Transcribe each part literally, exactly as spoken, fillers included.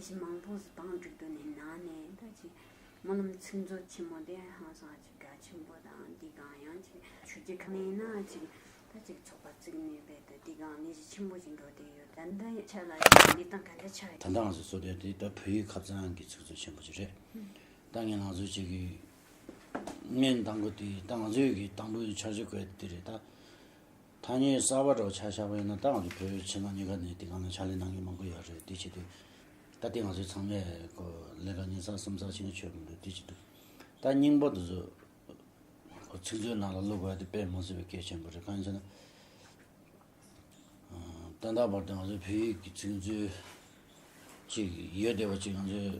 ཅི་མང་པོ་ཟིག་བང་སྒྲིག་དོ་ནས་ནང་ནས་ད་ཅིག་སྨོན་ལམ་ཚིག་མཛོད་ཆེན་མོ་དེ་ཧང་སང་ཅིག་གལ་ཆེན་པོ་དང་འདི་གང་ཡང་ཅིག་ཆོས་བརྒྱུད་ཁག་ནས་ཡིན་ན་ཅིག་ད་ཅིག་ཚོགས་པ་བཙུགས་ནས་རྦད་དེ་འདི་གང་ལས་གཞི་ཆེན་པོ་ཞིག་འགྲོ་བསྡད་ཡོད། ད་ལྟ་ཆ་ལ་ཅིག་གནས་སྟངས་ག་འདྲ་ཆགས་ཡོད། ད་ལྟ་ང་ཚོ་བཟོ་དེ་དེ་ད་བོད་ཡིག་ཁ་བྱང་གི་ཚིག་མཛོད་ཆེན་པོ་ཅིག་རེད། ད་ངས་ང་ཚོ་ཅིག་གི་སྔོན་དང་པོ་དེ་ད་ང་ཚོའི་གི་དང་པོའི་འཆར་གཞི་བཀོད་དེ་རེད་ད། ཐ་སྙད་གསར་པ་འདྲ་བོ་ཆ་བཞག་པ་ཡིན་ན་ད་ང་ཚོ་བོད་ཕྱི་ནང་གཉིས་ཀ་ནས་དེ་གང་ལ་ཕྱག་ལས་གནང་མཁན་མང་པོ་ཡོད་རེད། དེ་བྱེད་དུས་ད་དེ་ང་ཚོ་ཚང་མས་གོ་ལས་ཀ་ཉན་ས་བསམ་ས་བྱེད་ན་ཆོད་མི་འདུག་དེ་བྱེད་དུས་ད་རྙིང་པ་དེ་ཚོ་གོ་ཚིག་མཛོད་ནང་ལ་བླུག་དགོས་དེ་དཔེ་མི་སྲིད་པའི་གལ་ཆེན་པོ་རེད། གང་ཡིན་ཟེར་ན། ད་ལྟ་བར་དུ་ང་ཚོའི་བོད་ཡིག་གི་ཚིག་མཛོད་ཅིག་ཡོད་བསྡད་པ་ཅིག་ང་ཚོས་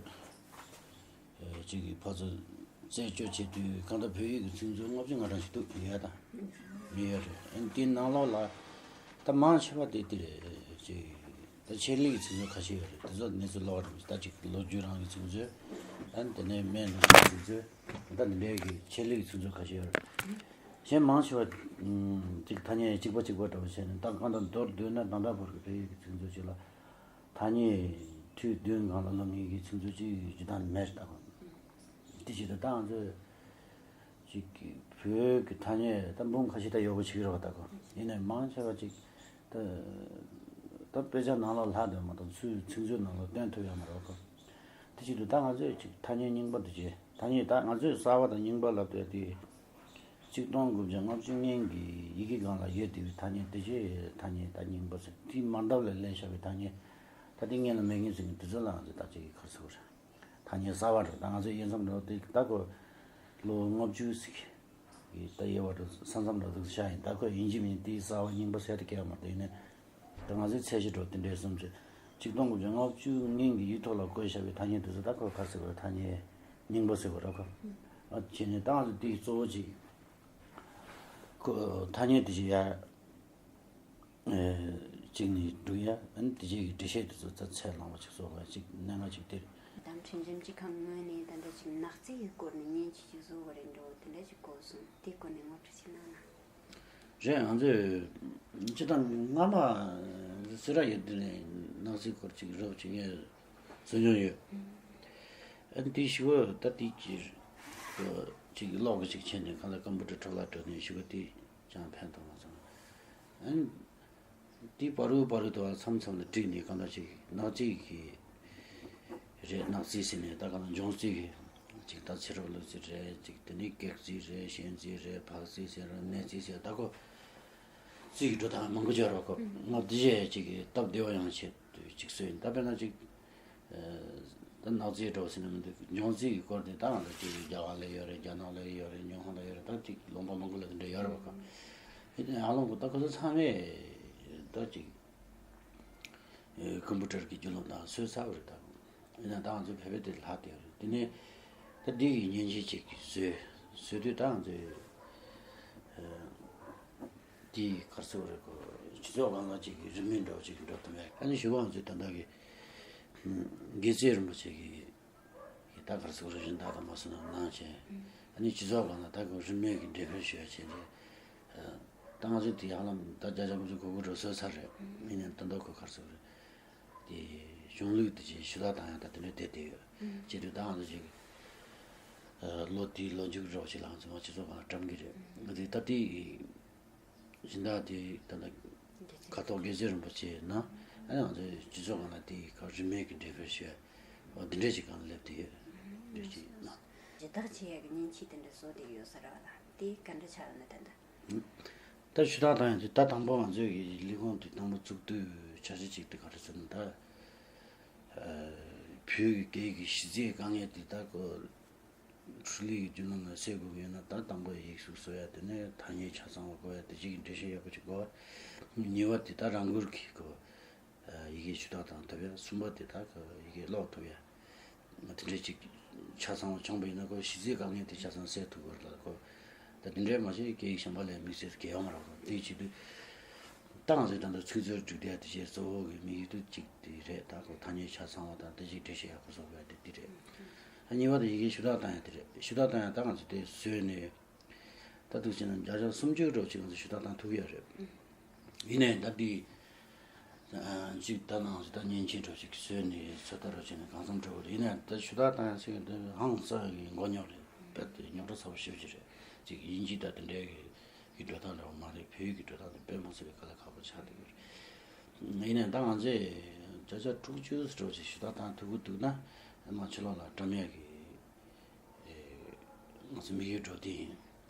ཅིག་གི་ཕར་ཚུར་རྩད་གཅོད་བྱེད་དུས་གང་ལྟར་བོད་ཡིག་གི་ཚིག་མཛོད་ལྔ་བཅུ་ང་གྲངས་ཤིག་འདུག་ཡོད་དང་མི་ཡོད་རེད། ཨ་ནི་དེའི་ནང་ལོགས་ལ་ད་མང་ཆེ་བ་དེ་དེ་རེད་ཅིག་ད་ཆེད་ལས་ཀྱི་ཚིག་མཛོད་ཁ་ཤས་ཡོད་རེད། དེ་ཚོ་གནས་ཚུལ་ལོགས་རེད། ད་ཅིག་ལོ་རྒྱུས་རང་གི་ཚིག་མཛོད། ཨ་ནི་དེ་ནས་སྨན་རང་གི་ཚིག་མཛོད། ད་འདི་འདྲའི་གི་ཆེད་ལས་ཀྱི་ཚིག་མཛོད་ཁ་ཤས་ཡོད་རེད། གཞན་མང་ཆེ་བ་ཅིག་ཐ་སྙད་གཅིག་པ་གཅིག་པ་འདྲ་བོ་བྱས་ནས་ད་གང་ལྟར་མདོར་བསྡུས་ན་ད་ལྟ་བར་གྱི་བོད་ཡིག་གི་ཚིག་མཛོད་ཅིག་ལ་ཐ་སྙད་ཁྲི་བདུན་སྒང་ལ་ལོ་ངེས་ཀྱི་ཚིག་མཛོད་ཅིག་ཇི་ལྟར་མེད་ལྟ་བུ། དེ་བྱེད་དུས་ད་ང་ཚོས་ཅིག་གི་བོད་ཀྱི་ཐ་སྙད་ད་འབུམ་ཁ་ཤས་ད་ཡོད་པ་ཆགས་ཀྱི་རེད་བ། ད་གོ་ཡིན་ནའི་མང་ཆེ་བ་ཅིག་ད་ད་དཔེ་ཆ་ནང་ལ་ལྷག་བསྡད་མ་གཏོགས་ཚུར་ཚིག་མཛོད་ནང་ལ་སྟོན་ཐུབ་ཡོད་མ་རེད་བ། གོ་དེ་བྱེད་དུས་ད་ང་ཚོས་ཅིག་ཐ་སྙད་རྙིང་པ་འདི་བྱས་ཐ་སྙད་ད་ང་ཚོས་གསར་བ་དང་རྙིང་པ་ལབ་དུས་དེ། ཆིག་སྟོང་དགུ་བརྒྱ་ལྔ་བཅུ་སྔོན་གྱི་ཡི་གེ་སྒང་ལ་ཡོད་བསྡད་པའི་ཐ་སྙད་དེ་ཆེ་ཐ་སྙད་ད་རྙིང་པ་ཟེར་དེ་མ་འདབ་ལ་ལེན་བཞག་པའི་ཐ་སྙད་ད་དེ་སྔོན་ལ་མེད་མཁན་ཟེར་མཁན་དེ་ཚོ་ལ་ང་ཚོས་ད་ཅིག་གི་ཁར་ཟེར་བ་རེད། ཐ་སྙད་གསར་བ་རེད། ད་ང་ཚོའི་དབྱེ་མཚམས་འདྲ་བོ་དེ་ད་ཁོ་ལོ་ལྔ་བཅུ་ཟིག་གི་ད་དབྱེ་བ་འདྲ་ས་མཚམས་འདྲ་ཟིག་བཞག་ཡིན། ད་ཁོ་ཡིན་གཅིག་མིན་གཅིག་དེའི་གསར་བ་རྙིང་པ་ཟེར་ཏེ་སྐྱེལ་བ་མ་གཏོགས་ཡིན་ནའི། ད་ང་ཚོའི་ཚད་གཞི་འདྲ་བོ་དེ་འདྲའི་བསམ་ཚུལ། ཆིག་སྟོང་དགུ་བརྒྱ་ལྔ་བཅུ་སྔོན་གྱི་ཡིག་ཐོག་ལ་བཀོད་བཞག་པའི་ཐ་སྙད་དེ་ཚོ་ད་ཁོ་ག་རེ་ཟེར་དགོས། ཐ་སྙད་རྙིང་པ་ཟེར་དགོས་ར་ཁོ། ཨ་བྱས་ནས་ད་ང་ཚོ་དེའི་གཙོ་བོ་ཅིག་ཁོ་ཐ་སྙད་དེ་ཅིག་ཡར་ཨེ་གཅིག་ནས་སྒྲུག་ཡ། ཨ་ནི་དེ་རྗེས་ཀྱི་འགྲེལ་བཤད་དེ་ཚོ་ད་ཚད་ལོངས་པ་ཅིག་བཟོ་དགོས་ཅིག་གནད་འགག་ཅིག་དེ་རེད། ད་ཁྲིམས་འཛིན་སྤྱི་ཁང་ངོས་ནས་ད་ལྟ་ཅིག་ནག་རྩིས་ཀྱི་སྐོར་ནས་མཉེན་ཆས་ཅིག་བཟོ་དགོས་རེད་འགྲོ་དེ་འདྲ་ཅིག་གོ་སོང་། དེའི་སྐོར་ནས་ངོ་སྤྲོད་ཅིག་གནང་ན། རེད། ང་ཚོས་སྤྱི་བཏང་སྔ་མ་སེ་ར་ཡུལ་དེ་ནས་ནག་རྩིས་སྐོར་ཅིག་རོབ་ཅིག་ངས་བཟོ་མྱོང་ཡོད། ཨ་ནི་དེའི་གཞུག་གུ་ད་དེ་ཅིག་ཅིག་ཀློག་གི་ཅིག་བྱས་ནས་གང་ལ་ཀམ་པུ་ཊར་འཕྲོ་བརླག་འགྲོ་ནས་གཞུག་གུ་དེ་ཅང་ཕན་ཐོགས་མ་སོང་། ཨ་ནི་དེའི་བར་དུ་བར་དུ་མཚམས་མཚམས་ལ་བསྒྲིགས་ནས་གང་ལ་ཅིག་ནག་རྩིས་ཀྱི་རེད། ནག་རྩིས་ཟེར་ནས་ད་ག་ན་འབྱུང་རྩིས་ཀྱི་ཅིག་ད་ཚེ་རབས་ལོ་རྩིས་རེད། ཅིག་དེ་ནས་གེགས་རྩིས་རེད། གཞན་རྩིས་རེད། བག་རྩིས་ཟེར་རེད། ནད་རྩིས་ཟེར། ད་ཁོ་རྩིས་ཀྱི་འགྲོ་སྟངས་མང་པོ་ཅིག་ཡོད་རེད་ཁོ། ང་འདི་བྱས་ཅིག་གི་སྟབས་བདེ་བ་ཡོང་ཆེད་དུ་ཅིག་བཟོས་ཡིན། ད་དཔེར་ན་ཅིག་ད་ནག་རྩིས་འགྲོ་ཟེར་ན་མི་འདུག་འབྱུང་རྩིས་ཀྱི་སྐོར་དེ་ད་ང་ཚོ་ཅིག་རྒྱ་གར་ལ་ཡོད་རེད། རྒྱ་ནག་ལ་ཡོད་རེད། ཉི་ཧོང་ལ་ཡོད་རེད། ད་ཅིག་ལུང་པ་མང་པོ་ལ་དེ་འདྲ་ཡོད་རེད་བ་ཁོ། ཨ་ལོང་གོ་ད་ཁོ་ཚོ་ཚང་མས་ད་ཅིག་ཀམ་པུ་ཊར་གྱི་བརྒྱུད་ལམ་དང་བཟོས་ཚར་བ་རེད་ད། ཡིན་ན་ད་ང་ཚོ་བོད་པའི་དེ་ལྷག་བསྡད་ཡོད་རེད། དེ་ནས་ད་འདི་གི་མཉེན་ཆས་ཅིག་བཟོས། བཟོས་དུས་ད་ང་ཚོས་དེའི་ག་རེ་ཟེར་དགོས་རེད་ཁོ། སྤྱི་ཚོགས་སྒང་ལ་ཅིག་གི་རིན་མེད་འདྲ་བོ་ཅིག་འགྲོ་ཐུབ་མེད། ཨ་ནི་གཞུག་གུ་ང་ཚོས་ད་ལྟ་གི་དགེ་རྩེ་རིན་པོ་ཆེ་གི་ད་ག་རེ་ཟེར་དགོས་རེད། སྦྱིན་བདག་དང་མ་སོང་ན་གནང་བྱས། ཨ་ནི་སྤྱི་ཚོགས་སྒང་ལ་ད་ཁོ་རིན་མེད་ཀྱི་འགྲེམས་སྤེལ་ཞུ་ཡ་བྱས་ཏེ། ད་ང་ཚོས་དེ་ཧ་ལམ་ད་བརྒྱ་ཆ་དགུ་བཅུ་གོ་དགུ་འགྲོ་སོན་ཚར་རེད། ཡིན་ནའི་ད་ལྟ་ཁོ་ག་རེ་ཟེར་དགོས་རེད། དེ་གཞུང་ལུགས་དེ་ཅིག་ཞུ་དག་བཏང་ཡ་ད་དེ་འདྲ་བསྡད་བསྡད་ཡོད། བྱས་དུས་ད་ང་ཚོ་ཅིག་ལོ་དེའི་ལོ་མཇུག་འདྲ་བོ་ཅིག་ལ་ང་ཚོ་མ་སྤྱི་ཚོགས་སྒང་ལ་བཀྲམ་གི་རེད། ང་ཚོས་ད་དེ་སྦྱིན་བདག་དེ་ད་ལྟ་ཁ་ཐོག་དགེ་རྩེ་རིན་པོ་ཆེ་ན་ཨ་ནི་ང་ཚོའི་སྤྱི་ཚོགས་སྒང་ལ་དེ་ག་རིན་མེད་ཀྱི་འགྲེམས་སྤེལ་ཞུ་ཡ་འོ་འདི་འདྲ་ཞིག་སྒང་ལ་སླེབས་བསྡད་ཡོད། འདི་ཅིག་ན་སྦྱིན་བདག་བྱེད་ཡ་གི་མཉེན་ཆས་དེ་འདྲ་བཟོ་བསྡད་ཡོད་ས་རེད་བ་ལ། དེ་ག་འདྲ་ཆགས་ཡོད་ན་ད་ལྟ། ད་ཞུ་དག་བཏང་ཡ་དེ་ད་དང་པོ་ང་ཚོའི་གི་ལས་ཁུངས་དེ་དང་པོ་བཙུགས་དུས་འཆར་གཞི་ཅིག་དེ་ག་རེ་ཟེར་ན་ད་བོད་ཀྱི་སྐད་ཀྱི་གཞི་རྩའི་དཀའ་ངལ་དེ་ད་ཁོ་འཕྲུལ་ལས་ཀྱི་བརྒྱུད་ལམ་ལ་སེལ་དགོས་ཀྱི་ཡོད་ན་ད་དང་པོ་ཡིག་གཟུགས་བཟོ་ཡ་དེ་ནས་ཐ་སྙད་ཆ་ཚང་བ་དགོས་ཡ་དེ་གཅིག་གི་འགྲེལ་བཤད་ཡག་པོ་ཅིག་དགོས། གཉིས་པ་དེ་ད་རང་འགུལ་གྱིས་ཁོ་ཡི་གེ་ཞུ་དག་བཏང་ཐུབ་ཡ། གསུམ་པ་དེ་ད་ཁོ་ཡི་གེ་ཀློག་ཐུབ་ཡ། དེ་འདྲའི་ཅིག་ཆ་ཚང་བ་བྱུང་བ་ཡིན་ན་ཁོ་གཞི་རྩའི་དཀའ་ངལ་དེ་ཆ་ཚང་སེལ་ཐུབ་དགོས་ལ་ཁོ། ད་དེ་འདྲའི་མ་བྱས་སྐད་ཡིག་གཞན་པ་ལ་དམིགས་བསལ་གལ་ཡོད་མ་རེད་ཁོ། དེའི་ཆེད་དུ་ད་ང་ཚོས་ད་ལྟ་ཚིག་མཛོད་སྒྲིག་བསྡད་དེ་བྱས་གཙོ་བོ་གི་དམིགས་ཡུལ་དུ་གཅིག་དེ་རེད། ད་ཁོ་ཐ་སྙད་ཆ་ཚང་བ་དང་དེ་གཅིག་འགྲེལ་བཤད་ཡག་པོ་བཟོ་དགོས་དེ་དེ་རེད། ཨ་གཉིས་པ་དེ་ཡི་གེ་ཞུ་དག་བཏང་ཡ་དེ་རེད། ཞུ་དག་བཏང་ཡ་ད་ང་ཚོ་དེ་བཟོས་ནས་ད་འདུག་བྱས་ན་བརྒྱ་ཆ་སུམ་ཅུ་འགྲོ་ཅིག་ང་ཚོ་ཞུ་དག་བཏང་ཐུབ་ཀྱི་ཡོད་རེད། ཡིན་ནའི་ད་དེ་ གཅིག་ད་ནང་ད་མཉེན་ཆས་འདྲ་ཅིག་བཟོས་ནས་ཚོད་ལྟ་རུ་བྱས་ནས་གང་འཚམ་འགྲོ་གི་རེད། ཡིན་ན་ད་ཞུ་དག་བཏང་ཡ་ཟེར་གི་འདི་ཧང་སང་གི་མགོ་རྙོག་རེད། རྦད་དེ་རྙོག་དྲ་ཚ་པོ་ཞེ་པོ་ཅིག་རེད། ཅིག་དབྱིན་ཇི་ད་དེ་འདྲའི་གི་གི་འགྲོ་སྟངས་འདྲ་བོ་མ་རེད། བོད་ཡིག་གི་འགྲོ་སྟངས་དེ་དཔེ་མ་སྲིད་པའི་དཀའ་ལས་ཁག་པོ་ཆགས་བསྡད་ཡོད་རེད། ཡིན་ནའི་ད་ང་ཚོས་བརྒྱ་ཆ་དྲུག་ཅུ་འདྲ་ཅིག་ཞུ་དག་བཏང་ཐུབ་ཀྱི་འདུག་ན་མ་ཕྱི་ལོགས་ལ་བཀྲམ་ཡ་གི་ཨེ། ང་ཚོ་དམིགས་ཡུལ་འགྲོ་དེ་ཡིན།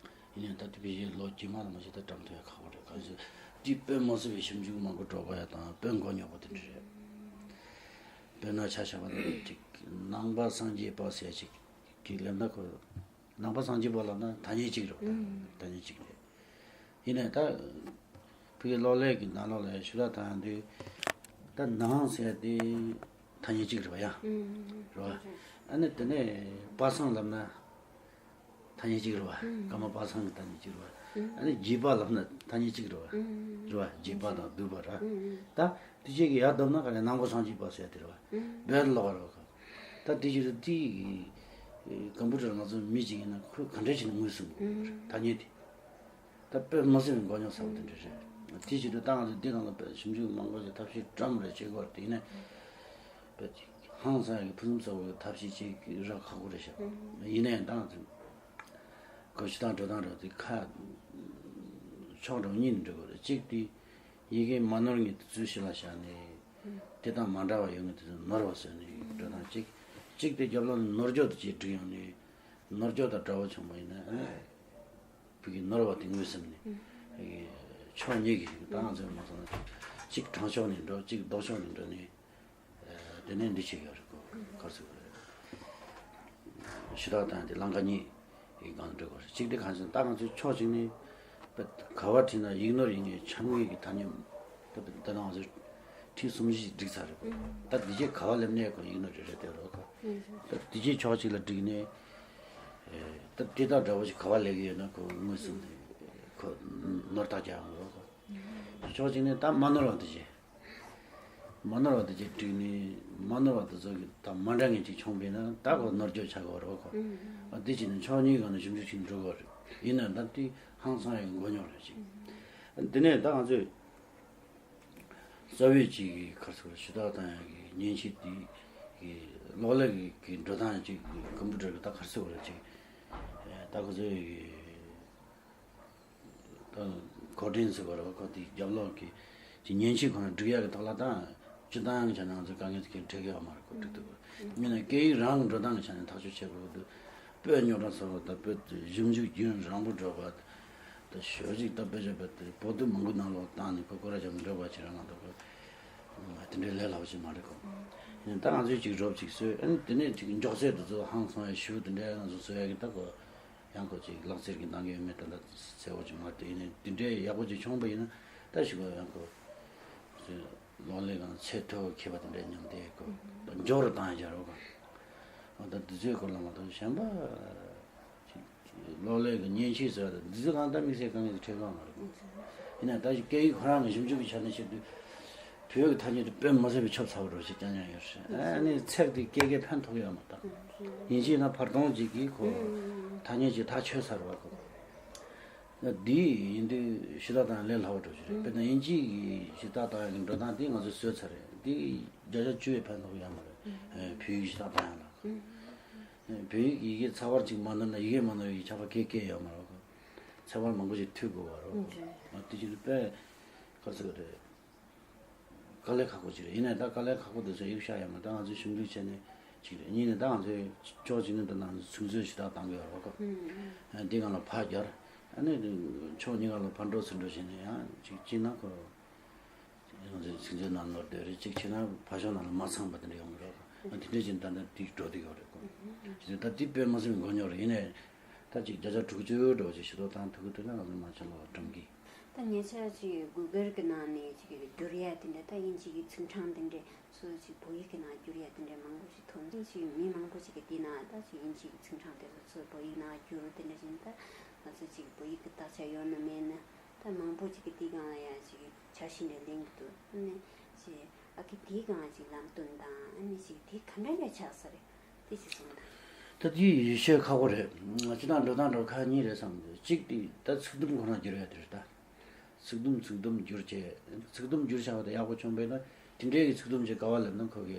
ཡིན་ནའི་ད་ལྟ་བོད་ཡིག་ལོ་རྗེས་མ་ལ་མ་ཤེས་ད་བཀྲམ་ཐུབ་ཡ་ཁག་པོ་རེད། གང་ཟེར་དེ་དཔེ་མ་སྲིད་པའི་ཞིབ་འཇུག་མང་པོ་འགྲོ་དགོས་ཡ་དང་དཔེ་མགོ་རྙོག་པོ་དེ་འདྲ་རེད། དཔེར་ན་ཆ་བཞག་པ་ན་ཅིག་ནང་པ་སངས་རྒྱས་པ་ཟེར་ཅིག་གི་ལབ་ན་ཁོ་ནང་པ་སངས་རྒྱས་པ་ལབ་ན་ཐ་སྙད་གཅིག་རེད་པ། ཐ་སྙད་གཅིག་རེད། ཡིན་ནའི་ད་ཕ་གི་གློག་ཀླད་ཀྱི་ནང་ལོགས་ལ་ཞུ་དག་བཏང་དུས་ད་ནང་ཟེར་དེ་ཐ་སྙད་གཅིག་རེད་པ་ཡ། རེད་པ། ཨ་ནི་དེ་ནས་པ་སངས་ལབ་ན་ཐ་སྙད་གཅིག་རེད་པ། ཀརྨ་པ་སངས་ཀྱི་ཐ་སྙད་གཅིག་རེད་པ། ཨ་ནི་འཇིགས་པ་ལབ་ན་ཐ་སྙད་གཅིག་རེད་པ། རེད་པ། འཇིགས་པ་དང་སྡུག་པ་ར། ད་དེ་བྱས་ཀྱི་ཡར་བསྡོམས་ན་ག་རེ་ནང་པ་སངས་རྒྱས་པ་ཟེར་དེ་རེད་པ། བོད་ལོག་རེད་པ། ད་དེ་བྱས་དུས་དེ་ཀམ་པུ་ཊར་ང་ཚོ་མི་གཅིག་ཡིན་ན་ཁོས་ག་འདྲ་བྱས་ནས་ངོས་ཟིན་དགོས་རེད་ཐ་སྙད་དེ། ད་དཔེ་མ་སྲིད་པའི་མགོ་རྙོག་ཚ་པོ་དེ་འདྲ་རེད། དེ་བྱེད་དུས་ད་ང་ཚོ་འདི་ནང་ལ་དཔེ་ཞིབ་འཇུག་མང་པོ་ཞིག་ཐབས་ཤེས་བཀྲམ་རེ་བྱེད་དགོས་རེད། དེ་ནས་དཔེ་ཧང་སང་ཡག་གི་ཕུན་སུམ་ཚོགས་པའི་ཐབས་ཤེས་ཅིག་རག་ཁག་པོ་རེད་ཤག་ཡིན་ནའི་ད་ང་ཚོ་གོ་ཞུ་དང་འགྲོ་སྟངས་རེད་དེ་ཁ་ཕྱོགས་འདྲ་བོ་གཉིས་ནས་འགྲོ་དགོས་རེད། གཅིག་དེ་ཡི་གེ་མ་ནོར་ངེས་དེ་ཚུལ་གཞི་ལ་བཞག་ནས་དེ་དང་མ་འདྲ་བ་ཡོད་ངེས་དེ་ཚོ་ནོར་བ་བཟོས་ནས་འགྲོ་སྟངས་གཅིག་གཅིག་དེ་རྒྱབ་ལོགས་ནས་ནོར་འཇོག་དེ་ཅིག་བསྒྲིགས་ཡོང་ནས་ནོར་འཇོག་དང་འདྲ་བོ་བྱུང་བ་ཡིན་ན་ཨ་ནི། བོད་ཀྱི་ནོར་བ་དེ་ངོས་ཟིན་ནས། ཕྱོགས་གཉིས་ཀྱི་ད་ང་ཚོས་མ་སོང་ན་གཅིག་དྲང་ཕྱོགས་ནས་འགྲོ་གཅིག་ལྡོག་ཕྱོགས་ནས་འགྲོ་ནས། དེ་ནས་འདི་བྱེད་ཀྱི་ཡོད་རེད་གོ་ག་རེ་ཟེར་དགོས་རེད། ཞུ་དག་བཏང་དེ་ལམ་ཁ་གཉིས་ཀྱི་སྒང་ལ་འགྲོ་དགོས་རེད། གཅིག་དེ་གང་ཟེར་ན་ད་ང་ཚོས་ཕྱོགས་གཅིག་ནས་ག་པར་ཁྲིད་ན་ཡིག་ནོར་ཡིན་ངེས་ཆང་ངེས་ཀྱི་ཐ་སྙད་ད་ད་ང་ཚོས་ཁྲིད་གསུམ་བཞི་བསྒྲིགས་ཚར་རེད་གོ་ད་འདི་རྗེས་ག་པར་སླེབས་ནས་གོ་ཡིག་ནོར་རེ་རེ་དེ་རོ་གོ་ད་འདི་རྗེས་ཕྱོགས་གཅིག་ལ་བསྒྲིགས་ནས། ད་དེ་དང་འདྲ་བོ་ཞིག་ག་པར་སླེབས་ཀྱི་ཡོད་ན་ཁོ་ངོས་ཟིན་ནས་ཁོ་ནོར་ཐག་བཅད་ཡོང་གི་རེད་གོ་ཕྱོགས་གཅིག་ནས་ད་མ་ནོར་བ་དེ་བྱས། མ་ནོར་བ་དེ་བྱས་བསྒྲིགས་ནས་མ་ནོར་བ་དེ་ཚོ་གི་ད་མ་འདྲ་ངེས་ཅིག་བྱུང་བས་ན་ད་ཁོ་ནོར་འཇོག་བྱ་དགོས་རེད་གོ་ཨ་དེ་བྱས་ནས་ཕྱོགས་གཉིས་སྒང་ནས་ཞིབ་འཇུག་བྱེད་འགྲོ་དགོས་རེད། ཡིན་ན་ད་དེ་ཧང་སང་ཡང་མགོ་རྙོག་རེད་ཅིག་དེ་ནས་ད་ང་ཚོས། རྩ་བའི་ཅིག་གི་ག་རེ་ཟེར་དགོས་རེད་ཞུ་དག་བཏང་ཡག་གི་མཉེན་ཆས་དེ་གི་གློག་ཀླད་ཀྱི་གི་འགྲོ་སྟངས་ཅིག་གི་ཀམ་པུ་ཊར་གི་ད་ག་རེ་ཟེར་དགོས་རེད་ཅིག་ད་ཁོ་ཚོའི་གི་ད་གོ་ཌན་ཟེར་དགོས་རེད་ཁོ་དེ་རྒྱབ་ལོགས་ཀྱི་ཅིག་མཉེན་ཆས་ཁོ་ན་སྒྲིག་ཡག་གི་ཐོག་ལ་ད་སྤྱིར་བཏང་ཡང་བྱས་ན་ང་ཚོ་དཀའ་ངལ་དེ་གི་འཕྲད་ཀྱི་ཡོད་མ་རེད་ཁོ་སྒྲིག་ཐུབ་དགོས་རེད། ཡིན་ན་སྐད་ཡིག་རང་གི་འགྲོ་སྟངས་ཀྱི་ཆ་ནས་ཐག་གཅོད་བྱེད་དགོས་འདུག་དཔེ་རྙོག་དྲ་ཚ་བ་དང་དཔེ་ཞིབ་འཇུག་རྒྱུན་རིང་པོ་འགྲོ་བ། ད་ཞོ་ཅིག་ད་དཔེ་ཆ་དཔེ་དེ་པོ་ཏི་མང་པོ་ནང་ལོགས་བཏང་ནས་ཁོ་སྐོར་ར་བྱ་མི་འགྲོ་བ་ཅིག་རང་ང་ད་ཁོ་དེ་འདྲའི་ལས་སླ་པོ་ཅིག་མ་རེད་ཁོ། ཡིན་ད་ང་ཚོས་ཅིག་རོབ་ཅིག་བཟོས་ཨ་ནི་དེ་ནས་ཅིག་མགྱོགས་ཚད་དེ་ཚོ་ཧང་སང་ཡ་ཞུ་དེ་འདྲའི་ང་ཚོ་བཟོ་ཡ་གི་ད་ཁོ་ཡང་ཁོ་ཅིག་ལག་རྩལ་གྱི་འདང་གི་ཡོད་མེད་དེ་འདྲ་གསལ་པོ་ཅིག་མ་རེད། ཡིན་ནའི་དེ་འདྲའི་ཡག་པོ་ཅིག་བྱུང་པ་ཡིན་ན་ད་ཞུ་གོ་ཡང་ཁོ་ལོ་ལེགས་གང་ཚད་མཐོ་བོ་ཁེ་པ་དེ་འདྲའི་མཉམ་དེ་ཁོ་ད་མགྱོགས་རུ་བཏང་ཡ་བྱ་རོགས་གང་ད་དེ་ཚོའི་སྐོར་ལ་མ་གཏོགས་གཞན་པ། གློག་ཀླད་ཀྱི་མཉེན་ཆས་ཟེར་བ་དང་འདི་ཚོ་གང་ལྟར་དམིགས་བསལ་དཀའ་ངལ་འཕྲད་ཀྱི་མ་རེད། ཡིན་ན་ད་ཅིག་སྐད་ཡིག་ཁོ་རང་གི་ཞིབ་འཇུག་གི་ཆ་ནས་བཤད་དུས་བོད་ཀྱི་ཐ་སྙད་དེ་དཔེ་མ་སྲིད་པའི་ཆོབ་ཚ་བོ་འདྲ་ཞིག་རྐྱང་རྐྱང་ཡོད་རེད། ཨ་ནི་ཚེག་དེ་སྐད་སྐད་ཕན་ཐོགས་ཡོད་མ་གཏོགས་ཡིན་གཅིག་ན་བར་སྟོང་ཅིག་གིས་ཁོ་ཐ་སྙད་ཅིག་ཐག་ཆོད་ཚར་བ་ཁོ། འདི་ཡིན་དུས་ཞུ་དག་བཏང་ལས་སླ་བོ་འདྲ་ཞིག་རེད། དཔེར་ན་དབྱིན་ཇི་ཡི་ཞུ་དག་བཏང་ཡག་གི་འགྲོ་སྟངས་དེ་ང་ཚོས་བཟོས་ཚར་རེད། འདི་བརྒྱ་ཆ་བཅུ་ཡི་ཕན་ཐོགས་ཡོད་མ་རེད། བོད་ཡིག་ཞུ་དག་བཏང་ཡག་ལ། བོད་ཡིག་ཡི་གེ་ཚགས་པར་ཅིག་མ་ནོར་ན་ཡི་གེ་མ་ནོར་བའི་ཁྱབ་པ་སྐད་སྐད་ཡོད་མ་རེད་གོ་ཚགས་པར་མང་པོ་ཞིག་མཐུད་དགོས་པ་རེད་གོ་ཨ་དེ་ཅིག་དཔེ་ག་ཚོད་རེད། དཀའ་ལས་ཁག་པོ་ཅིག་རེད། ཡིན་ནའི་ད་དཀའ་ལས་ཁག་པོ་དེ་ཚོ་ཡིག་ཤག་ཡོད་མ་ད་ང་ཚོས་ཞིབ་འཇུག་བྱས་ནས་ཅིག་རེད། གཉིས་ནས་ད་ང་ཚོས་ཕྱོགས་གཅིག་ནས་ད་ང་ཚོས་ཚིག་མཛོད་ཞིག་ད་བཏང་གི་ཡོད་རེད་གོ་འདི་སྒང་ལ་ཕར་སྦྱར་ཨ་ནི་ཕྱོགས་གཉིས་ཀ་ལ་ཕར་འགྲོ་ཚུར་འགྲོ་བྱས་ནས་ཡང་ཅིག་ཅིག་ན་ཁོ། ང་ཚོའི་ཚིག་མཛོད་ནང་ནོར་སྡོད་རེད། གཅིག་བྱས་ན་ཕར་ཕྱོགས་ནང་ལ་མ་ཚང་པ་དེ་འདྲ་ཡོང་གི་རེད། ཨ་དེ་འདྲ་བྱས་ད་ལྟ་དེ་འགྲོ་བསྡད་ཡོད་རེད་གོ་ད་དེ་དཔེ་མ་སྲིད་པའི་མགོ་རྙོག་རེད། ཡིན་ནའི་ད་ཅིག་བརྒྱ་ཆ་དྲུག་ཅུ་འགྲོ་ཅིག་ཞུ་དོ་བཏང་ཐུབ་ཀྱི་འདུག་ན་ང་ཚོ་མ་ཆ་ལོ་བཀྲམ་གི་ད་ཉེ་ཆར་ཅིག་གུ་གལ་གི་ནང་ནས་ཅིག་བསྒྱུར་ཡ་དེ་འདྲ་ད་དབྱིན་ཇི་གི་ཚིག་གྲངས་དེ་འདྲ་ཚོ་ཅིག་བོད་ཡིག་གི་ནང་བསྒྱུར་ཡ་དེ་འདྲ་མང་པོ་ཞིག་ཐོན་ཅིག་མི་མང་པོ་ཅིག་གི་དེ་ན་ད་ཅིག་དབྱིན་ཇི་གི་ཚིག་གྲངས་དེ་ཚོ་ཚོ་བོད་ཡིག་ནང་བསྒྱུར་དེ་འདྲ་བཞིན་ད་ང་ཚོ་ཅིག་བོད་ཡིག་གི་དག་ཆ་ཡོད་ན་མེད་ན། ད་མང་པོ་ཅིག་གིས་དེའི་སྒང་ལ་ཡ་ཅིག་འཆར་གཞི་འདྲ་ལེན་གྱི་འདུག་ཨ་ནི་ཅིག་ཨ་ཁི་དེའི་སྒང་ཅིག་ལམ་སྟོན་དང་ཨ་ནི་ཅིག་དེ་ག་འདྲ་ཡ་ཆགས་ས་རེད་དེ་ཅིག་གསུངས་དང་། ད་དེའི་ཡིད་ཆེས་ཁག་པོ་རེད། སྤྱི་བཏང་འགྲོ་སྟངས་འགྲོ་ཁག་གཉིས་རེད་བསམ་གི་འདུག་གཅིག་དེ་ད་ཚིག་དུམ་ཁོ་ན་བསྒྱུར་ཡ་དེ་རེད་ད། ཚིག་དུམ་ཚིག་དུམ་བསྒྱུར་བྱས། ཚིག་དུམ་བསྒྱུར་བྱ་བ་དེ་ཡག་པོ་བྱུང་བས་ན་དེ་འདྲའི་གི་ཚིག་དུམ་ཅིག་ག་བ་ལབ་ན་ཁོ་གི་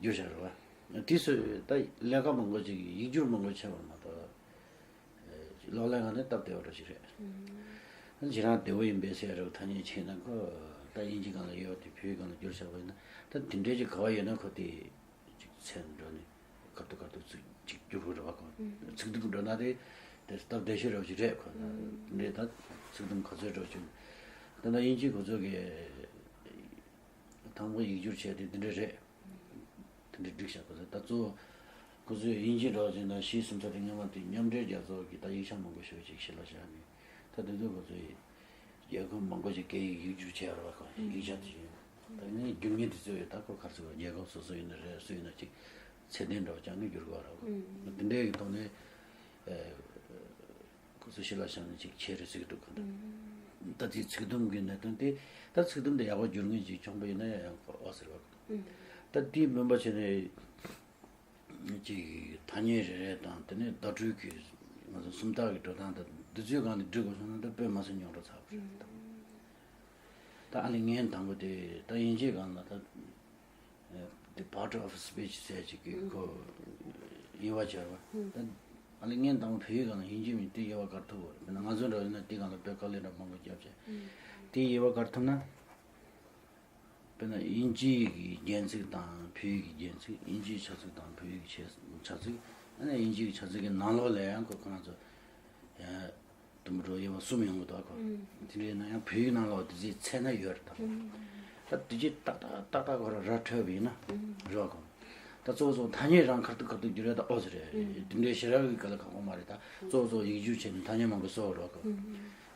བསྒྱུར་བྱ་རེད་བ། དེ་སུ་ད་ལས་ཀ་མང་པོ་ཅིག་ཡིག་སྒྱུར་མང་པོ་བྱས་པ་མ་གཏོགས། ལག་ལེན་ཁང་ནས་སྟབས་བདེ་བ་འདྲ་ཞིག་རེད། ཁྱེད་རང་བདེ་བོ་ཡིན་པའི་སའི་རོགས་ཐ་སྙད་ཆེ་ན་ཁོ་ད་དབྱིན་ཇི་སྒང་ལ་ཡོད་དེ་བོད་སྒང་ལ་བསྒྱུར་བྱ་བ་ཡིན་ན་ད་དེ་འདྲའི་ཅིག་ག་བ་ཡོད་ན་ཁོ་དེ་ཅིག་ཚན་འགྲོ་ནས་ཁ་ཐུག་ཁ་ཐུག་ཚིག་ཅིག་བསྒྱུར་དགོས་རེད་བ། ཁོ་ཚིག་སྡུད་འགྲོ་ན་དེ་དེ་སྟབས་བདེ་ཤོས་རོགས་ཞིག་རེད། ཁོ་དེ་འདྲའི་ད་ཚིག་དུམ་ག་ཚོད་འགྲོ་བཞིན་ད་ལྟ་དབྱིན་ཇི་ཁོ་ཚོ་གི་དང་པོ་ཡིག་སྒྱུར་བྱས་དེ་དེ་འདྲ་རེད། དེ་འདྲ་སྒྲིག་བཞག་པ་རེད། ད་གཙོ་བོ་ཁོ་ཚོས་དབྱིན་ཇི་འདྲ་བ་ཅིག་ན་གཞི་སུམ་ཚ་དེ་སྔོན་མ་དེ་མཉམ་འབྲེལ་རྒྱལ་ཚོགས་ཀྱི་ད་ཡིག་ཆ་མང་པོ་ཞེ་པོ་ཅིག་ཕྱི་ལ་བཞག་ནས་ད་དེ་ཚོ་ཁོ་ཚོས་རྒྱལ་ཁབ་མང་པོ་ཅིག་སྐད་ཡིག་ཡིག་སྒྱུར་བྱས་ཡོད་རེད་བ། ཁོ་ཡིག་ཆ་དེ་བཞིན་ད་ནི་སྒྱུར་མཁན་དེ་ཚོས་ད་ཁོ་ག་རེ་ཟེར་བ་རྒྱལ་ཁབ་སོ་སོ་ཡིན་ན་རེད། སུ་ཡིན་ན་ཅིག་ཚད་ལྡན་འདྲ་བ་ཅང་ནས་བསྒྱུར་དགོས་རེད་བ། དེ་འདྲའི་གི་ཐོག་ནས། ཁོ་ཚོ་ཕྱི་ལ་བཞག་ནས་ཅིག་ཁྱེད་རེ་ཟིག་འདུག་ག་ད་དེའི་ཚིག་དུམ་གྱི་གནད་དོན་དེ་ད་ཚིག་དུམ་དེ་ཡག་པོ་བསྒྱུར་མཁན་ཅིག་བྱུང་པ་ཡིན་ན་ཡང་ཨོ་ཟེར་བ། ད་དེའི་སྨན་པ་བྱས་ནས་ཅིག་ཐ་སྙད་རེ་རེ་དང་དེ་ནས་བརྡ་སྤྲོད་ཀྱི་ང་ཚོ་སུམ་རྟགས་ཀྱི་འགྲོ་སྟངས་དང་འདི་ཚོའི་སྒང་ནས་འབྲི་དགོས་སོང་ན་ད་དཔེ་མ་སྲིད་ཉུང་དྲགས་ཚར་བ་རེད། ད་ཨ་ལས་ངན་དང་པོ་དེ་ད་དབྱིན་ཇིའི་སྒང་ལ་ད། The part of speech ཟེར་ཅིག་གི་ཁོ་དབྱེ་བ་སྦྱར་བ། ད་ཨ་ལས་ངན་དང་བོད་ཡིག་སྒང་ལ་དབྱིན་ཇི་མིན་དེ་དབྱེ་བ་ག་རེ་ཐུབ་པ་རེད། དཔེར་ན་ང་ཚོ་འདྲ་ཡིན་ན་དེ་སྒང་ལ་དཔེ་དཀའ་ལས་འདྲ་མང་པོ་བརྒྱབ་བྱས། དེ་དབྱེ་བ་ག་རེ་ཐུབ་ན། དཔེར་ན་དབྱིན་ཇི་ཡི་གི་རྒྱན་ཚིག་དང་བོད་ཡིག་གི་རྒྱན་ཚིག་དབྱིན་ཇིའི་བྱ་ཚིག་དང་བོད་ཡིག་གི་བྱ་ཚིག་ཨ་ནི་དབྱིན་ཇི་གི་བྱ་ཚིག་གི་ནང་ལོགས་ལ་ཡང་ཁོ་ཁོ་རང་ཚོ་དུམ་བུ་དྲུག་དབྱེ་བ་གསུམ་ཡོང་གི་འདུག་ཁོ། དེ་འདྲ་ཡིན་ན་ཡང་བོད་ཡིག་ནང་ལོགས་དེ་ཚོའི་ཚད་ན་ཡོད་རེད་ད། ད་དེ་ཅི་ཏག་ཏག་ཏག་ཏག་ཁོ་རང་ར་འཕྲོད་པ་ཡིན་ན་རེད་བ་ཁོ། ད་གཙོ་བོ་གཙོ་བོ་ཐ་སྙད་རང་ཁ་ཐུག་ཁ་ཐུག་བསྒྱུར་ཡ་ད་ཨོ་ཙི་རེད། དེ་འདྲའི་ཞེ་དྲག་གི་ག་ལ་ཁག་པོ་མ་རེད། ད་གཙོ་བོ་གཙོ་བོ་ཡིག་སྒྱུར་བྱས་ནས་ཐ་སྙད་མང་པོ་གསོག་རོགས་ཁོ།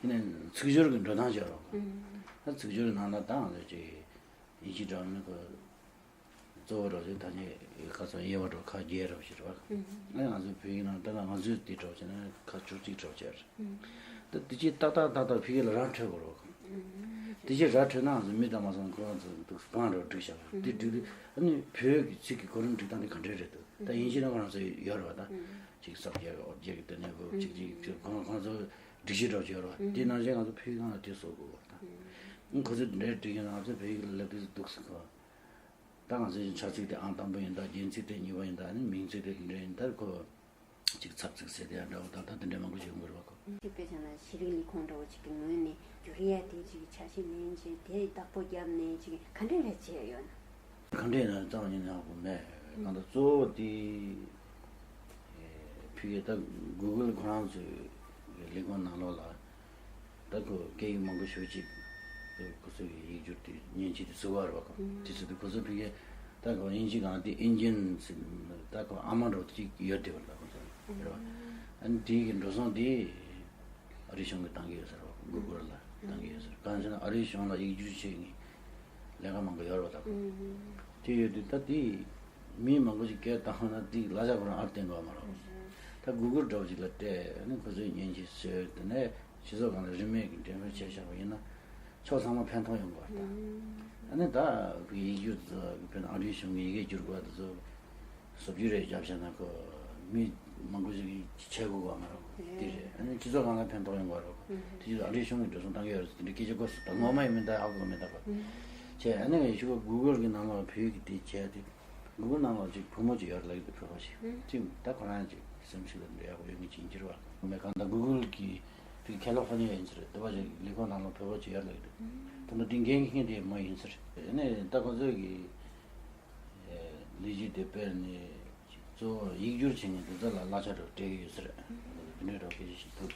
ཡིན་ནའི་ཚིག་སྦྱོར་གྱི་འགྲོ་སྟངས་བྱེད་རོགས་ཁོ། ད་ཚིག་སྦྱོར་གྱི་ནང་ལ་ད་ང་ཚོ་ཅིག་ཡིན་གཅིག་འདྲ་བ་ནི་ཁོ། གཙོ་བོ་རོགས་ཞེས་ཐ་སྙད་ཁ་སང་དབྱེ་བ་འགྲོ་ཁ་རྒྱས་རོགས་ཞེས་རོགས། ཨ་ང་ཚོའི་བོད་ཡིག་ནང་ལྟ་ན་ང་ཚོས་དེ་གྲོགས་བྱས་ན་ཁ་བཅུ་གཅིག་གྲོགས་བྱས་རེད། ད་དེ་ཅིག་ཏག་ཏག་ཏག་ཏག་ཕ་གི་ལ་རང་འཕྲོད་དགོས་རོགས། དེ་ཅིག་ར་འཕྲོད་ན་ང་ཚོ་མི་དང་མ་སོང་ཁོ་རང་ཚོ་འདུག་སྤང་རོགས་སྒྲིག་བྱ་བ་དེ་སྒྲིག་དུས་ཨ་ནི་བོད་ཀྱི་ཚིག་གི་གོ་རིམ་སྒྲིག་སྟངས་དེ་ག་འདྲས་རེད་འདུག་ད་ཡིན་གཅིག་ན་ཁོ་རང་ཚོ་ཡོད་རེད་བ། ད་ཅིག་ས་བརྒྱད་ཀྱི་འོ་བརྒྱད་ཀྱི་དེ་ནས་འོ་གཅིག་གཅིག་ཁོ་རང་ཁོ་རང་ཚོ་སྒྲིག་གཞི་འདྲ་བྱས་རོགས་དེ་ནང་བཞིན་ང་ཚོ་བོད་ཡིག་ནང་ལ་དེ་བཟོ་དགོས་བ། ད་ཁོ་ཚོས་དེ་འདྲས་སྒྲིག་ཡོད་ན་ང་ཚོ་བོད་ཡིག་ལ་ལབ་དུས་འདུག་སེ་ཁོ། ད་ང་ཚོའི་བྱ་ཚིག་དེ་ཨང་དང་པོ་ཡིན་ད་རྒྱན་ཚིག་དེ་གཉིས་པ་ཡིན་ད་ནི་མིང་ཚིག་དེ་དེ་འདྲ་ཡིན་ད་ཁོ་ཅིག་ཚབ་ཚིག་ཟེར་དེ་ཡང་འདྲ་བོ་ད་ད་དེ་འདྲ་མང་པོ་ཞིག་ཡོང་གི་རེད་བ་ཁོ། ཅིག་དཔེ་བྱས་ན་ཤེས་རིག་ལས་ཁུངས་འདྲ་བོ་ཅིག་གི་ངོས་ནས་བསྒྱུར་ཡ་དེ་ཅིག་འཆར་གཞི་ལེན་བྱས་དེ་བདག་པོ་བརྒྱབ་ནས་ཅིག་ག་འདྲ་རེ་བྱས་ཡོད་ན། ག་འདྲ་ཡིན་ན་རྩ་བ་ཉིད་ནས་ཧ་གོ་མེད། གང་ལྟར་གཙོ་བོ་དེ་ཕ་གི་ད་གུ་གུལ་ཁོ་རང་ཚོའི་ལས་ཁུངས་ནང་ལོགས་ལ། ད་ཁོ་སྐད་ཡིག་མང་པོ་ཞེ་པོ་ཅིག་ཁོ་ཚོ་གི་ཡིག་སྒྱུར་དེ་མཉེན་ཆས་དེ་བཟོ་བ་རེད་བ་ཁོ། དེ་ཚོ་དེ་ཁོ་ཚོ་ཕ་གི་ད་ཁོ་དབྱིན་ཇི་སྒང་དེ་ཨིན་ཇིན་ཟེར་ད་ཁོ་ཨ་མ་འདྲ་བོ་ཅིག་ཡོད་དེ་བ་ད་ཁོ་ཚོ་རེད་བ། ཨ་ནི་དེའི་གི་འགྲོ་སོང་དེ་ཨ་རི་གཞུང་གིས་བཏང་གི་ཡོད་ས་རེད་བ། གུ་གུལ་ལ་བཏང་གི་ཡོད་ས་རེད། གང་ཟེར་ན་ཨ་རི་གཞུང་ལ་ཡིག་སྒྱུར་བྱེད་མཁན་ལས་ཀ་མང་པོ་ཡོད་རེད་བ་ད་ཁོ། དེ་ཡོད་དུས་ད་དེ། མི་མང་པོ་ཞིག་སྐད་བཏང་ན་དེ་གླ་ཆ་ཁོ་རང་ཨར་བསྟན་དགོས་མ་རེད། ད་གུ་གུལ་འདྲ་བོ་ཞིག་ལ་སྤྲད་ཨ་ནི་ཁོ་ཚོས་མཉེན་ཆས་བཟོས་དེ་ནས་སྤྱི་ཚོགས་སྒང་ལ་རིན་མེད་ཀྱི་འགྲེམས་སྤེལ་བྱས་བཞག་པ་ཡིན་ན་ཕྱོགས་ཚང་མ་ཕན་ཐོགས་ཡོང་དགོས་པ་དང་། ཨ་ནི་ད་ཡིག་སྒྱུར་དཔེར་ན་ཨ་རིའི་གཞུང་གིས་ཡི་གེ་བསྒྱུར་དགོས་པ་དེ་ཚོ་བཟོ་བཅོས་རེ་བརྒྱབ་བཞག་ན་ཁོ་མི་མང་པོ་ཞིག་གིས་བྱེད་དགོས་པ་མ་རེད། དེ་རེད། ཨ་ནི་སྤྱི་ཚོགས་སྒང་ལ་ཕན་ཐོགས་ཡོང་དགོས་རེད། དེ་ཕྱིར་ཨ་རིའི་གཞུང་གིས་འགྲོ་སོང་བཏང་གི་ཡོད་རེད་དེ་འདྲའི་སྐད་ཆ་གོ་སོང་ད་ངོ་མ་ཡིན་མིན་ད་ཧ་གོ་མེད་ད་ཁོ། བྱས་ཨ་ནི་ཞུ་བ་གུ་གུལ་གི་ནང་ལ་བོད་ཡིག་གི་དེ་བྱས་ཏེ། གུ་གུལ་ནང་ལོགས་ཅིག་བུ་མོ་ཅིག་ཡོད་ལབ་ཀྱི་འདུག་བོད་པ་ཞིག་ཅིག་ད་ཁོ་རང་ཅིག་སེམས་ཤུགས་ལ་འདྲ་ཡག་པོ་ཡོད་ངེས་ཅིག་འགྱུར་བ་མེད་གང་ལྟར་གུ་གུལ་གྱི་དེ་ཁ་ལི་ཧྥོར་ནི་ཡ་ཡིན་ཟེར་དེ་བ་ཅིག་ལས་ཁུངས་ནང་ལོགས་བོད་པ་ཅིག་ཡོད་ལབ་ཀྱི་འདུག་ད་ལྟ་དེ་འགན་འཁྱེར་མཁན་དེ་མོ་ཡིན་ཟེར་ནས་ད་ཁོ་ཚོས་ཀྱི་ལས་གཞི་དེ་སྤེལ་ནས་ཅིག་གཙོ་བོ་ཡིག་སྒྱུར་བྱེད་མཁན་དེ་ཚོ་ལ་གླ་ཆ་རོགས་སྤྲད་ཀྱི་ཡོད་ཟེར་དེ་འདྲའི་རོགས་སྐད་ཆ་ཞིག་འདུག་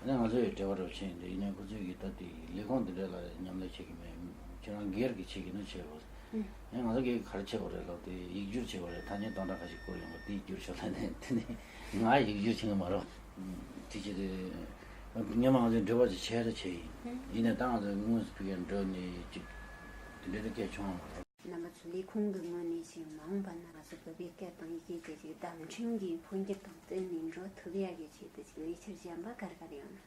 ཨ་ནི་ང་ཚོ་ཡི་འབྲེལ་བ་རོགས་བྱས་ཡིན་དེ་ཡིན་ནའི་ཁོ་ཚོས་ཀྱི་ད་དེ་ལས་ཁུངས་དེ་འདྲ་ལ་མཉམ་ལས་བྱེད་ཀྱི་མེད། ཁྱེད་རང་སྒེར་གྱི་བྱེད་ཀྱི་ན་བྱེད་དགོས། ཨ་ནི་ང་ཚོ་སྒེར་གྱི་ག་རེ་བྱེད་དགོས་རེད་ལབ་དེ་ཡིག་སྒྱུར་བྱེད་དགོས་རེད། ཐ་སྙད་སྟོང་ཕྲག་ཁ་ཤས་བསྐུར་ཡོང་བ་དེ་ཡིག་སྒྱུར་ཤོག་ལབ་ནས་དེ་ནི་ང་ཡིག་སྒྱུར་བྱེད་ཀྱི་མ་རེད། དེ་བྱས་ཏེ་སྔོན་མ་ང་ཚོས་འབྲེལ་བ་ཅིག་བྱས་རེ་བྱས་ཡིན། ཡིན་ནའི་ད་ང་ཚོས་དངོས་སུ་ཕ་གིར་འགྲོ་ནས་ཅིག་དེ་འདྲའི་སྐད་བྱུང་བ་མ་རེད། རྣམ་པ་ཚོ་ལས་ཁུངས་ཀྱི་ངོས་ནས་ཞིག་མ་འོངས་པ་ན་ང་ཚོ་བོད་པའི་སྐད་དང་ཡི་གེ་དེ་ཞིག་བརྡ་འཕྲིན་གྱི་འཕོ་འགྱུར་དང་བསྟུན་ནས་འགྲོ་ཐུབ་ཡག་གི་ཆེད་དུ་ཞིག་ལས་འཆར་གཞན་པ་ག་རེ་ག་རེ་ཡོད་ན།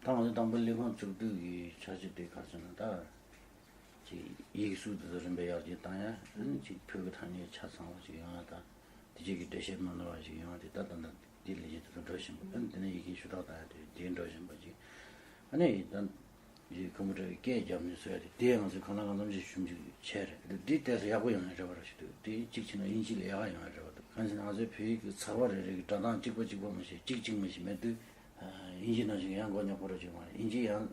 ད་ང་ཚོ་དང་པོ་ལས་ཁུངས་བཙུགས་དུས་ཀྱི་འཆར་གཞི་དེ་ག་རེ་ཟེར་ན་ད་ཅིག་ཡིག་གཟུགས་དེ་ཚོ་རིམ་པས་ཡར་རྒྱས་བཏང་ཡ། ཨ་ནི་ཅིག་བོད་ཀྱི་ཐ་སྙད་ཆ་ཚང་བ་ཞིག་ཡོང་ཡ་དང་དེ་རྗེས་ཀྱི་འགྲེལ་བཤད་མ་ནོར་བ་ཞིག་ཡོང་ཡ་དེ་ད་ད་ལྟ་དེ་ལས་གཞི་དེ་ཚོ་འགྲོ་བཞིན་པ། ཨ་ནི་དེ་ནས་ཡི་གེ་ཞུ་དག་བཏང་ཡ་དེ་དེ་འགྲོ་བཞིན་པ་ཅིག་ཨ་ནི་ད། ཀོམ་པུ་ཊར་གྱི་སྐད་རྒྱབ་ནས་བཟོས་ཏེ། དེ་ང་ཚོས་གང་ལ་གང་འཚམ་ཞིག་ཞིབ་འཇུག་བྱས་རེད། འདི་ཏོག་ཙམ་ཡག་པོ་ཡོང་ཡ་རེད་པ་ར་ཞུ་འདུག་དེ་གཅིག་བྱས་ན་དབྱིན་ཇི་ལས་ཡག་ག་ཡོང་ཡ་རེད་པ་འདུག་གང་ཟེར་ན་ང་ཚོའི་བོད་ཡིག་གི་ཚགས་པར་རེ་རེ་གི་སྒྲ་གདངས་གཅིག་པ་གཅིག་པ་མ་ཞིག་གཅིག་གཅིག་མ་ཞིག་མེད་དུས། དབྱིན་ཇི་ནང་བཞིན་ཡང་མགོ་རྙོག་པོ་ར་ཅིག་མ་རེད། དབྱིན་ཇི་ཡང་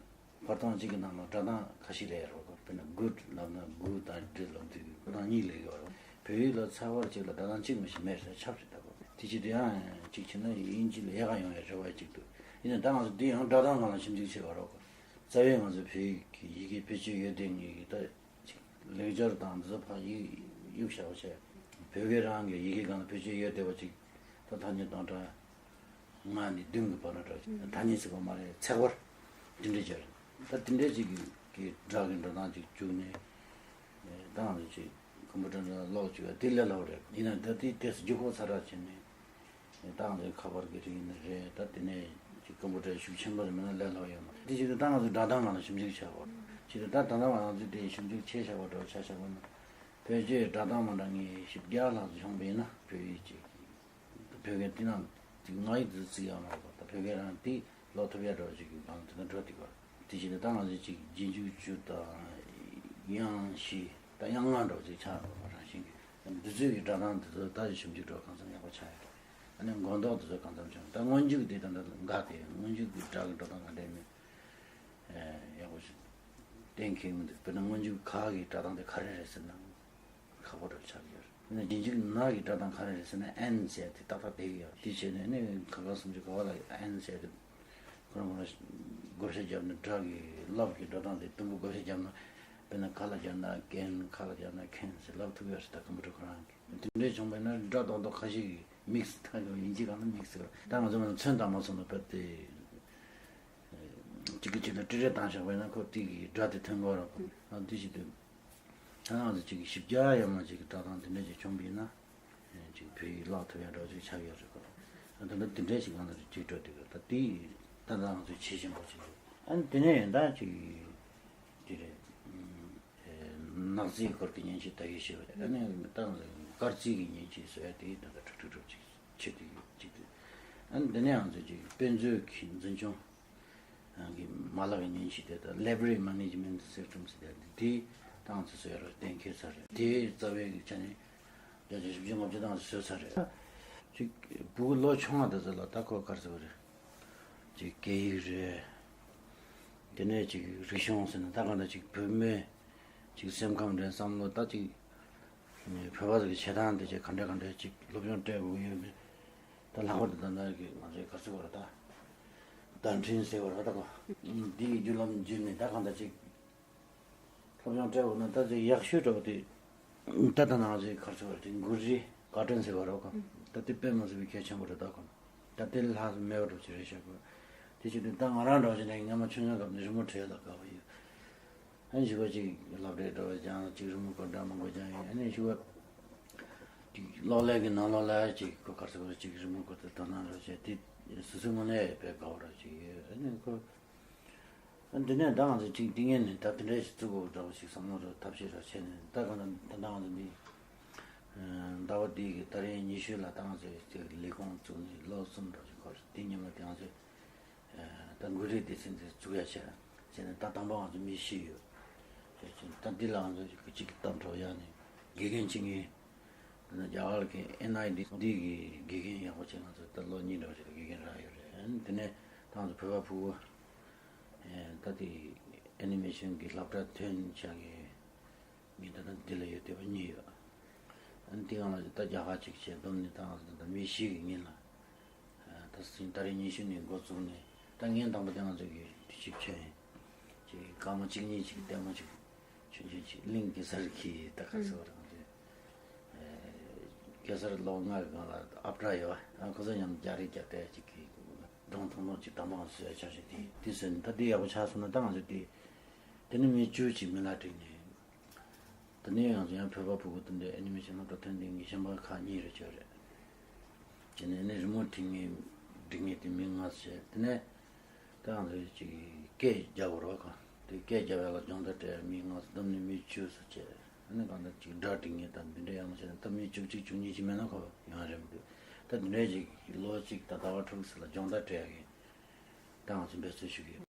བར་སྟོང་གཅིག་གི་ནང་ལ་སྒྲ་གདངས་ཁ་ཤས་སླེབས་ཡ་རེད་པ། དཔེར་ན་གུཌ་ལབ་ན་གུ་དང་ཌི་ལབ་དུས་སྒྲ་གདངས་གཉིས་སླེབས་ཡོད་རེད། བོད་ཡིག་ལ་ཚགས་པར་གཅིག་ལ་སྒྲ་གདངས་གཅིག་མ་ཞིག་མེད་ཟེར་ཁྱབ་རེད་ད་གོ། དེ་ཕྱིར་དུ་ཡང་གཅིག་བྱས་ན་དབྱིན་ཇི་ལས་ཡག་ག་ཡོང་ཡ་རེད་པ་གཅིག་འདུག་ཡིན་ནའི་ད་ང་ཚོ་འདི་ཡང་སྒྲ་གདངས་སྒང་ལ་ཞིབ་འཇུག་བྱེད་པ་རོགས། རྩ་བའི་ང་ཚོ་བོད་ཡིག་གི་ཡི་གེ་བེད་སྤྱོད་ཡོད་བསྡད་མཁན་གྱི་ད་ཅིག་ལེགས་སྦྱར་དང་འདི་ཚོ་ཕར་གཡུག་གཡུག་བཞག་པ་བྱས། བོད་སྐད་རང་གི་ཡི་གེ་སྒང་ལ་བེད་སྤྱོད་ཡོད་བསྡད་པ་ཅིག་ད་ཐ་སྙད་སྟོང་ཕྲག་ལྔ་ནས་བདུན་གྱི་བར་ལ་འདྲ་ཅིག་ཐ་སྙད་ཟེར་བ་མ་རེད། ཚེག་བར་དེ་འདྲ་སྦྱར། ད་དེ་འདྲ་ཅིག་གི་གི་སྒྲ་གི་འགྲོ་སྟངས་ཅིག་བཅུག་ནས། ད་ང་ཚོ་ཅིག་ཀོམ་པུ་ཊར་ནང་ཀློག་བཅུག་ཡ་དེ་ལས་སླ་པོ་རེད། ཡིན་ནའི་ད་དེ་ཏོག་ཙམ་རྒྱུག་ཁོག་ཚ་དྲགས་བྱས་ནས། ད་ང་ཚོའི་ཁ་པར་གྱི་རིགས་ནི་རེད། ད་དེ་ནས་ཅིག་ཀོམ་པུ་ཊར་ཤུགས་ཆེན་པོ་རེད་མིན་ན་ལས་སླ་པོ་ཡོད་མ་རེད། དེ་བཞིན་དུ་ད་ང་ཚོ་སྒྲ་གདངས་སྒང་ལ་ཞིབ་འཇུག་བྱ་དགོས། ཅིག་ད་ད་ལྟ་ང་ཚོས་དེ་ཞིབ་འཇུག་བྱས་བཞག་པ་འདྲ་བོ་ཆ་བཞག་པ་ན། བོད་བརྗོད་སྒྲ་གདངས་མ་འདྲ་མཁན་བཞི་བརྒྱ་ལྷག་ཙམ་བྱུང་བ་ཡིན་ན། བོད་ཡིག་ཅིག་བོད་སྐད་འདི་ནང་ཅིག་ང་ཡིག་དེ་ཚོ་བརྩི་ཡག་མ་རེད་པ། ད་བོད་སྐད་རང་དེ་ཀློག་ཐུབ་ཡག་འདྲ་བོ་ཅིག་གི་སྒང་དེ་ན་འགྲོ་དེ་ག་དེ་བཞིན་དུ་ད་ང་ཚོས་ཅིག་རྗེས་འཇུག་བཅུ་དང་དབྱངས་བཞི་དང་དབྱངས་ལྔ་འདྲ་བོ་ཅིག་ཆགས་འགྲོ་བ་རང་བཞིན་གྱི། འདི་ཚོའི་གི་སྒྲ་གདངས་འདི་ཚོ་ད་ཞིབ་འཇུག་འདྲ་བོ་གང་འཚམ་ཡག་པོ་ཆགས་ཡོད་རེད། ཨ་ནི་མགོ་འདོགས་འདི་ཚོ་གང་འཚམ་བྱུང་། ད་སྔོན་འཇུག་དེ་ད་ལྟ་འགག་དེ། སྔོན་འཇུག་གི་སྒྲ་གི་འགྲོ་སྟངས་ག་འདྲ་མིན་ཡག་པོ་ཞིག་གཏན་འཁེལ་མི་འདུག་དཔེར་ན་སྔོན་འཇུག་ག་གི་སྒྲ་གདངས་དེ་ག་རེ་རེད་ཟེར་ན། ཁག་པོ་འདྲ་ཆགས་ཡོད་རེད། ཡིན་ན་རྗེས་འཇུག་ན་གི་སྒྲ་གདངས་ག་རེ་རེད་ཟེར་ན་ཨེན་ཟེར་དེ་ཏག་ཏག་བསྡད་ཀྱི་ཡོད་རེད། དེ་བྱས་ནས་ནི་ཁ་ཁ་སུམ་ཅུ་ག་བ་ལ་ཨེན་ཟེར་དེ་ཁོ་རང་ཁོ་རང་བགོ་བཤའ་བརྒྱབ་ནས་སྒྲ་གི་ལབ་ཀྱི་སྒྲ་གདངས་དེ་དུམ་བུ་བགོ་བཤའ་བརྒྱབ་ན། དཔེར་ན་ག་ལ་བརྒྱབ་ན་ཀེན། ཁ་ལ་བརྒྱབ་ན་ཁེན་ཟེར་ལབ་ཐུབ་ཡོད་རེད། ད་ཀམ་པུ་ཊར་ཁོ་རང་གིས་དེ་འདྲས་བྱུང་བས་ན་སྒྲ་རྡོག་རྡོག་ཁ་ཤས་ཀྱི་མིག་སི་ད་ཡིན་གཅིག་གང་ན་མིག་སི་ད་ང་ཚོ་ང་ཚོ་ཚོན་བཏང་མ་སོང་ན་བོད་དེ། གཅིག་གིས་གཅིག་ལ་ཏྲི་རེ་བཏང་བཞག་པས་ན་ཁོ་དེ་གི་སྒྲ་དེ་ཐོན་གོ་ར་ཁོ། ཨ་འདི་ཞིག་དུས། ད་ང་ཚོ་གཅིག་གིས་བཞི་བརྒྱ་ཡར་མར་གཅིག་གི་སྒྲ་གདངས་དེ་འདྲ་ཅིག་བྱུང་བས་ན། གཅིག་བོད་ཡིག་བཀླག་ཐུབ་ཡ་འདྲ་ཅིག་ཆགས་ཡོད་རེད་ཁོ། ཨ་ད་ལྟ་དེ་འདྲ་ཞིག་ང་ཚོ་གཅིག་འགྲོ་དུས་ད་དེ་ད་ལྟ་ང་ཚོ་ཇེ་ཆེན་པོ་ཅིག་རེད། ཨ་ནི་དེ་ནས་ཡིན་ད་གཅིག་དེ་རེད། ནག་རྩིས་སྐོར་གྱི་མཉེན་ཆས་ད་གིན་ཞུས་པ་རེད། ཨ་ནི་ད་ང་ཚོ་སྐར་རྩིས་ཀྱི་མཉེན་ཆས་བཟོ་ཡ་དེ་ད་ལྟ་ཁྲིག་ཁྲིག་ཁྲིག་ཅིག་ཆེད་དུ་ཡོད་ཅིག་དུས། ཨ་ནི་འདི་ནས་ང་ཚོས་ཅིག་དཔེ་མཛོད་ཀྱི་འཛིན་སྐྱོང་གི་མ་ལག་གི་མཉེན་ཆས་དེ་དག་Library Management System ཟེར་ཡ་དེ་དེ་ད་ང་ཚོས་བཟོས་རོགས་གཏན་འཁེལ་ཚར་རེད། དེ་རྩ་བའི་གི་ཆ་ནས་བརྒྱ་ཆ་བཞི་བཅུ་ལྔ་བཅུ་ད་ང་ཚོས་བཟོས་ཚར་རེད། ཅིག་ཕྲུ་གུ་ལོ་ཆུང་བ་དེ་ཚོ་ལ་ད་ཁོ་ག་རེ་ཟེར་བ་རེད། ཅིག་སྐད་ཡིག་རེད། དེ་ནས་ཅིག་རིག་གཞུང་ཟེར་ན་ད་གང་ལྟར་ཅིག་བུད་མེད་ཅིག་སེམས་ཁམས་རེད། བསམ་བློ་ད་ཅིག་བོད་པ་ཚོ་གི་བྱེད་སྟངས་དེ་ཅིག་ག་འདྲ་ག་འདྲ་ཅིག་སློབ་སྦྱོང་སྤྲད་དགོས་ཡོད་མེད། ད་ལྷག་པར་དུ་ད་ལྟ་གི་ང་ཚོའི་ག་རེ་ཟེར་བ་རེད། ད་བརྡ་འཕྲིན་ཟེར་བ་རེད། ད་གོ་འདི་ཡི་བརྒྱུད་ལམ་བརྒྱུད་ནས་ད་གང་ལྟར་ཅིག་སློབ་སྦྱོང་སྤྲད་དགོས་ན་ད་ཅིག་ཡག་ཤོས་འདྲ་བོ་དེ། ད་ད་ནང་བཞིན་ག་རེ་ཟེར་བ་དེ་འགུལ་རིས་བཀའ་དྲིན་ཟེར་བ་རེད་གོ། ད་དེ་དཔེ་མི་སྲིད་པའི་གལ་ཆེན་པོ་རེད། ད་གོ་ད་དེ་ལས་ལྷག་མེད་པ་འདྲ་ཅིག་རེད་ཤག་གོ། དེ་ཕྱིར་དུ་ད་ང་རང་འདྲ་བ་ཅིག་ནས་སྔ་མ་ཆུང་ཆུང་སྐབས་ནས་རི་མོ་བྲིས་ཡག་ལ་དགའ་བ་ཡོད། ཨ་ནི་ཞུ་བ་ཅིག་སློབ་གྲྭའི་འགྲོ་བ་ཀྱང་ཅིག་རི་མོ་གོ་འདྲ་མང་པོ་ཀྱང་ཡིན། ཨ་ནི་ཞུ་བ་ཅིག་གློག་ཀླད་ཀྱི་ནང་ལོགས་ལ་ཅིག་གོ་ག་རེ་ཟེར་བ་ཅིག་རི་མོ་གོ་དེ་དོ་སྣང་རོགས་བྱས་དེ་སོ་སོའི་ངོས་ནས་དཔེ་དགའ་བ་ར་ཅིག་ཡོད། ཨ་ནི་ཁོ། ཨ་འདི་ནས་ད་ང་ཚོ་ཅིག་འདི་ངན་ནས་ད་དེ་འདྲ་ཞིག་བཙུགས་དགོས་འདྲ་བ་ཞིག་བསམ་བློ་རེ་ཐབས་ཤེས་རེ་བྱས་ནས་ད་གང་ལྟར་ད་ལྟ་ང་ཚོ་འདི་ཟླ་བ་འདི་གི་ད་རེས་ཉི་ཤུ་ལ་ད་ང་ཚོས་ཅིག་ལས་ཁུངས་བཙུགས་ནས་ལོ་གསུམ་འདྲ་ཞིག་འཁོར། དེ་ཉིན་མ་དེ་ང་ཚོས་ད་འགུལ་རིས་སྡེ་ཚན་དེ་བཙུགས་ཡ་བྱས་བྱས་ནས་ད་དང་པོ་ང་ཚོ་མི་བཞི་ཡོད། བྱས་ཙང་ད་འདི་ལ་ང་ཚོ་གཅིག་གི་གཏམ་གྲོགས་ཡང་ནས་དགེ་རྒན་གཅིག་ངེས། རྒྱ་གར་གྱི་ཨེན་ཨའི་ཌི་འདི་གི་དགེ་རྒན་ཡག་པོ་བྱས། ང་ཚོ་ད་ལོ་གཉིས་འདྲ་བྱས་དགེ་རྒན་རག་ཡོད་རེད། དེ་ནས་ད་ང་ཚོ་བོད་པ་ཕྲུ་གུ་ད་དེ་ཨེ་ནི་མེ་ཤན་གྱི་སློབ་གྲྭ་ཐོན་བྱ་གི་མི་ད་ལྟ་འདི་ལ་ཡོད་བསྡད་པ་གཉིས་ཡོད། དེ་གང་ལ་ད་རྒྱ་གར་གཅིག་བྱས་བསྡོམས་ནས་ད་ང་ཚོ་ད་མི་བཞི་གི་ངེས་ལ། ད་སྲིད་ད་རེས་ཉི་ཤུ་ནས་འགོ་བཙུགས་ནས་ད་ངས་དང་པོ་དེ་ང་ཚོ་གི་དུས་ཆིབས་ཆེན་ཅིག་སྐར་མ་གཅིག་གཉིས་ཅིག་ལྟད་མོ་ཅིག་ཆུང་ཆུང་ཅིག་གླིང་གེ་སར་གྱི་ད་ག་ཟེར་བ་རང་ཚོས་གེ་སར་ལོ་ལྔ་གི་སྒང་ལ་ཨབ་བྲ་ཡོད་པ། ཁོ་ཚོ་མཉམ་རྒྱག་རེས་རྒྱག་བསྡད་ཅིག་གི་སྒྲུང་ཐུང་ཐུང་ཅིག་དང་པོ་ང་ཚོས་ཆ་ཤས་དེ་དེ་ཟེར་ནས་ད་དེ་ཡག་པོ་ཆགས་སོང་ན་ད་ང་ཚོ་དེ་དེ་ནི་མི་བཅུ་ཅིག་མི་ལ་བསྒྲིགས་ནས། དེ་ནས་ཡང་ཡང་བོད་པ་ཕྲུ་གུ་དེ་འདྲའི་ཨེ་ནི་མེ་ཤན་སློབ་གྲྭ་ཐོན་མཁན་གྱི་གཞན་པ་ཁག་གཉིས་རེ་བྱས་རེད། དེ་ནས་ནི་རི་མོ་འབྲི་མཁན་འབྲི་མཁན་དེ་མི་ལྔ་བྱས། དེ་ནས་ད་ང་ཚོས་ཅིག་སྐད་རྒྱག་དགོས་རེད་པ། དེ་སྐད་རྒྱག་ཡ་ལ་སྦྱོང་བརྡར་སྤྲད་ཡ་མི་ལྔ་བསྡོམས་ནས་མི་བཅུ་ཙམ་བྱས། ཨ་ནི་གང་ལྟར་ཅིག་སྒྲ་འབྲི་མཁན་དང་འདི་འདྲ་ཡང་བྱས་ན་ད་མི་བཅུ་གཅིག་བཅུ་གཉིས་ཅིག་མེད་ན་ཁོ་ཡོང་ཡ་རེད་མི་འདུག་ད་འདི་འདྲའི་ཅིག་ལོ་གཅིག་དང་ཟླ་བ་དྲུག་ཙམ་ལ་སྦྱོང་བརྡར་སྤྲད་ཡ་གི་ད་ང་ཚོ་འབད་རྩོལ་ཞུ་གི་ཡོད།